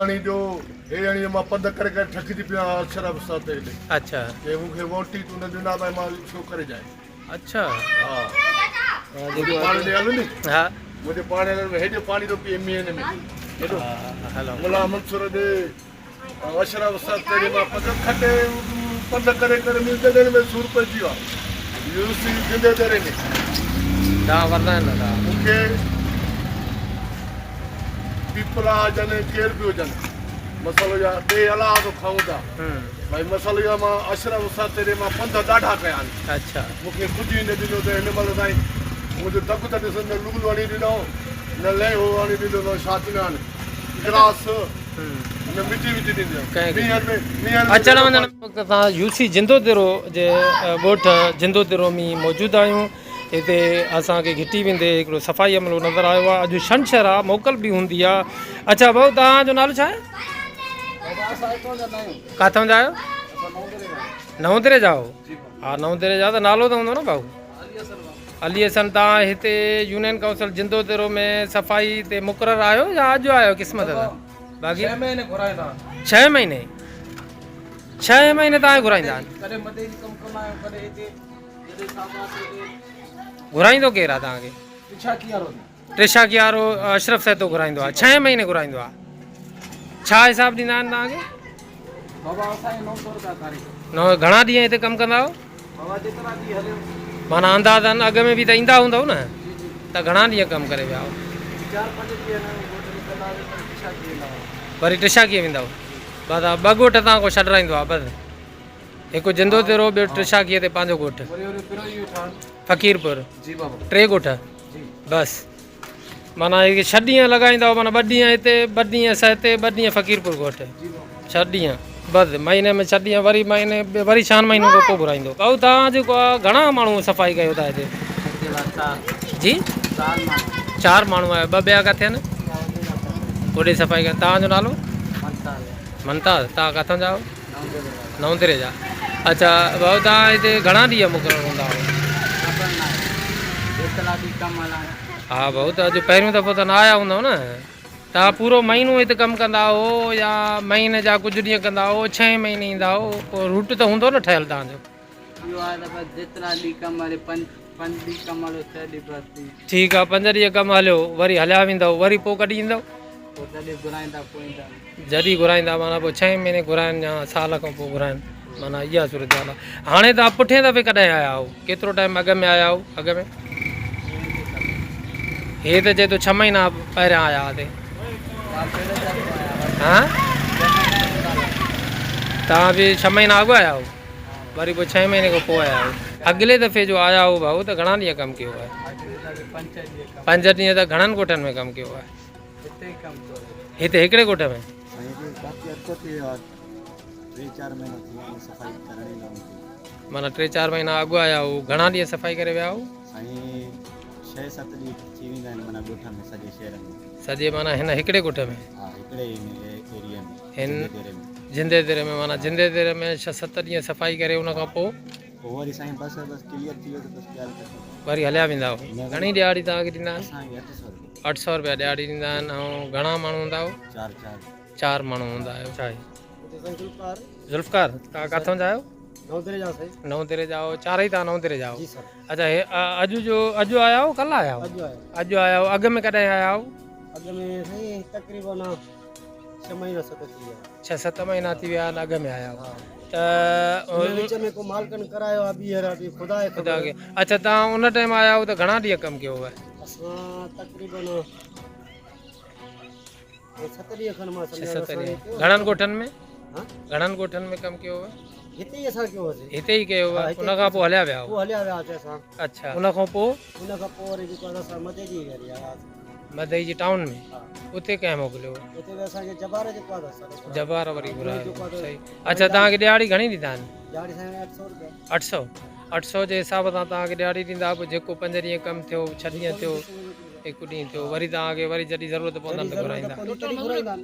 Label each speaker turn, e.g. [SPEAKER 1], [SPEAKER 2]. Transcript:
[SPEAKER 1] هڻي ڏيو هي هڻي مان پنڌ ڪري ڪري ٿڪجي پيو آهيان اشرف سان تي هتي.
[SPEAKER 2] اڇا.
[SPEAKER 1] چي مون کي ووٽ ئي تون نه ڏنا ڀائي مان ڇو ڪري جائي.
[SPEAKER 2] اڇا.
[SPEAKER 1] ها. منهنجي پاڻ ڏي هل ني.
[SPEAKER 2] ها.
[SPEAKER 1] منهنجي پاڻ هل هيڏو پاڻي ٿو پيئي مينهن ۾. هيڏو.
[SPEAKER 2] هلو.
[SPEAKER 1] ملا منصور ڏي اشرف سان تي مان پنڌ کٽي پنڌ ڪري ڪري منهنجي ڄنگهن ۾ سور پئجي ويو آهي. يوسي جندي دري ۾.
[SPEAKER 2] دا ورندا آهن دا.
[SPEAKER 1] مون کي پيپلا هجن ڪير به هجن مسئلو يا ڏي الله ٿو کائون ٿا. ڀائي مسئلو اهو آهي مان اشرف سان تيڏي مان پنڌ ڏاڍا ڪيا آهن.
[SPEAKER 2] اڇا.
[SPEAKER 1] مون کي ڪجهه ئي نه ڏنو ته هن مهل تائين منهنجو دڳ ته ڏسن نه لولو هڻي ڏنو نه ليهو هڻي ڏنو نه ڇا چوندا آهن گراس نه مٽي وجهي ڏني مينهن ۾ مينهن ۾
[SPEAKER 2] اچڻ وڃڻ وقت اسان يو سي جندو ديرو جي ڳوٺ جندو ديرو ۾ موجود آهيون هتي اسان کي گهٽي ويندي هڪڙو صفائي عملو نظر آيو آهي اڄ ڇنڇر آهي موڪل به هوندي آهي اڇا ڀائو توهان جو نالو ڇا آهي ڪاٿون جا آهيو نئون دري جا آهيو ها نئون دري جا ته نالو ته هوندو نه ڀائو علي حسن توهان هتي يونين ڪائونسل جندو درو ۾ صفائي تي مقرر آهيو يا اڄ آيو قسمت سان باقي
[SPEAKER 3] ڇهه مهيني گهرائيندا
[SPEAKER 2] ڇهه مهيني ڇهه مهيني توهان گهرائيندا آهن
[SPEAKER 3] ڪڏهن مدي جي ڪم ڪندا آهيون ڪڏهن هتي
[SPEAKER 2] گهرائيندو ڪير آ توهان کي؟ ٽشاڪي وارو اشرف سهتو گهرائيندو آ ڇهين مهيني گهرائيندو آ ڇا حساب ڏيندا آهن توهان کي؟ نو گهڻا ڏينهن هتي ڪم ڪندا آهيو؟ معنيٰ اندازن اڳ ۾ به ته ايندا هوندؤ نه ته گهڻا ڏينهن ڪم ڪري ويا آهيو؟ وري ٽشاڪي ويندا آهيو بس ٻه ڳوٺ توهان کان ڇڏرائيندو آ بس هڪ جندو تيرو ٻيو ٽشاڪيء تي پنهنجو ڳوٺ فقيرپور ٽي ڳوٺ بس معنيٰ هي ڇهه ڏينهن لڳائيندا هو معنيٰ ٻه ڏينهن هتي ٻه ڏينهن سهتي ٻه ڏينهن فقيرپور ڳوٺ ڇهه ڏينهن بس مهيني ۾ ڇهه ڏينهن وري مهيني وري ڇهن مهينن کان پوء گهرائيندو ڀائو توهان جيڪو آهي گهڻا ماڻهو صفائي ڪيو ٿا هتي جي چار ماڻهو آهيو ٻه ٻيا ڪاٿي آهن هوڏي صفائي ڪن توهان جو نالو ممتاز توهان ڪاٿان جا آهيو نئون دري جا اڇا ڀائو توهان هتي گهڻا ڏينهن مقرر هوندا آهيو ها ڀائو ته اڄ پهريون دفعو ته نه آيا هوندؤ نه توهان پورو مهينو هتي ڪم ڪندا آهيو يا مهيني جا ڪجهه ڏينهن ڪندا آهيو ڇهين مهيني ايندا آهيو پوء روٽ ته هوندو نه ٺهيل توهان جو ٺيڪ آهي پنج ڏينهن ڪم هليو وري هليا ويندؤ وري پوء ڪڏهن ايندؤ جڏهن گهرائيندا معنيٰ پوء ڇهين مهيني گهرائن يا سال کان پوء گهرائن معنيٰ اها صورتحال آهي هاڻي توهان پٺئين دفعي ڪڏهن آيا آهيو ڪيترو ٽائيم اڳ ۾ آيا آهيو اڳ ۾ هي ته چئي ٿو ڇهه مهينا پهريان آيا هئاسي ها توهان به ڇهه مهينا اڳ آيا آهيو وري پوء ڇهين مهيني کان پوء آيا آهيو اڳلي دفعي جو آيا آهيو ڀائو ته گهڻا ڏينهن ڪم ڪيو آهي پنج ڏينهن ته گهڻن ڳوٺن ۾ ڪم ڪيو آهي هتي هڪڙي ڳوٺ ۾.
[SPEAKER 4] سائين کي ڪافي عرصو ٿي ويو آهي ٽي چار مهينا ٿي ويا آهن صفائي ڪرڻ ئي نه هوندي.
[SPEAKER 2] معنيٰ ٽي چار مهينا اڳ آيا هو گهڻا ڏينهن صفائي ڪري ويا هو؟
[SPEAKER 4] سائين ڇهه ست ڏينهن ٿي ويندا آهن معنيٰ ڳوٺ ۾ سڄي شهر ۾.
[SPEAKER 2] سڄي معنيٰ هن هڪڙي ڳوٺ ۾؟
[SPEAKER 4] ها هڪڙي ئي ايريا ۾
[SPEAKER 2] هن
[SPEAKER 4] جندي ديري ۾.
[SPEAKER 2] جندي ديري ۾ معنيٰ جندي ديري ۾ ڇهه ست ڏينهن صفائي ڪري ان کان پوء؟
[SPEAKER 4] پوء وري سائين بس بس ڪليئر ٿي ويو ته بس ڳالهه ختم.
[SPEAKER 2] وري هليا ويندا هو. گهڻي ڏهاڙي توهان کي ڏيندا آهن؟
[SPEAKER 4] اسان کي اٺ سؤ روپيا.
[SPEAKER 2] اٺ سؤ روپيا ڏهاڙي ڏيندا آهن ۽ گهڻا ماڻهو هوندا آهيو؟
[SPEAKER 4] چار چار.
[SPEAKER 2] چار ماڻهو هوندا آهيو. ڇا آهي؟ ذوالفقار توهان ڪاٿون جا آهيو؟
[SPEAKER 5] نئون دري جا سائين.
[SPEAKER 2] نئون دري جا آهيو چارئي توهان نئون دري جا آهيو؟
[SPEAKER 5] جي سر.
[SPEAKER 2] اچا هي اڄ جو اڄ آيا آهيو ڪلهه آيا آهيو؟
[SPEAKER 5] اڄ آيا.
[SPEAKER 2] اڄ آيا آهيو اڳ ۾ ڪڏهن آيا آهيو؟
[SPEAKER 5] اڳ ۾ سائين تقريبن ڇهه مهينا ست ٿي ويا.
[SPEAKER 2] ڇهه ست مهينا ٿي ويا آهن اڳ ۾ آيا آهيو ته
[SPEAKER 5] ان وچ ۾ ڪو مالڪن ڪرايو آهي ٻيهر به خدا کي
[SPEAKER 2] خدا
[SPEAKER 5] خبر.
[SPEAKER 2] کي اچا توهان ان ٽائيم آيا آهيو ته گهڻا ڏينهن ڪم ڪيو هو؟
[SPEAKER 5] اسان تقريبن ست ڏينهن کن مان
[SPEAKER 2] ڇهه ست
[SPEAKER 5] سمجهان
[SPEAKER 2] ڏينهن گهڻن ڳوٺن ۾
[SPEAKER 5] ها
[SPEAKER 2] گهڻن ڳوٺن ۾ ڪم ڪيو هو؟
[SPEAKER 5] هتي ئي اسان ڪيو هوسي.
[SPEAKER 2] هتي ئي ڪيو هو
[SPEAKER 5] ها، هتي
[SPEAKER 2] ان کان پوء هليا ويا هو؟
[SPEAKER 5] پوء هليا ويا هئاسي اسان.
[SPEAKER 2] اڇا ان کان پوء؟
[SPEAKER 5] ان کان پوء وري جيڪو آهي اسان مدئي جي وري آياسي.
[SPEAKER 2] مدئي جي ٽائون ۾
[SPEAKER 5] ها.
[SPEAKER 2] اتي ڪنهن موڪليو هو؟
[SPEAKER 5] اتي به اسان کي جبار جيڪو آهي اسان کي
[SPEAKER 2] جبار وري گهرايو
[SPEAKER 5] جيڪو آهي
[SPEAKER 2] صحيح اڇا توهان کي ڏهاڙي گهڻي ڏيندا آهن؟
[SPEAKER 5] ڏهاڙي سائين 800 روپيا.
[SPEAKER 2] 800 800 جي حساب سان توهان کي ڏهاڙي ڏيندا پوء جيڪو پنج ڏينهن ڪم ٿيو ڇهه ڏينهن ٿيو هڪ ڏينهن ٿيو وري توهان کي وري جڏهن ضرورت پوندن ته گهرائيندا.
[SPEAKER 5] گهرائيندا.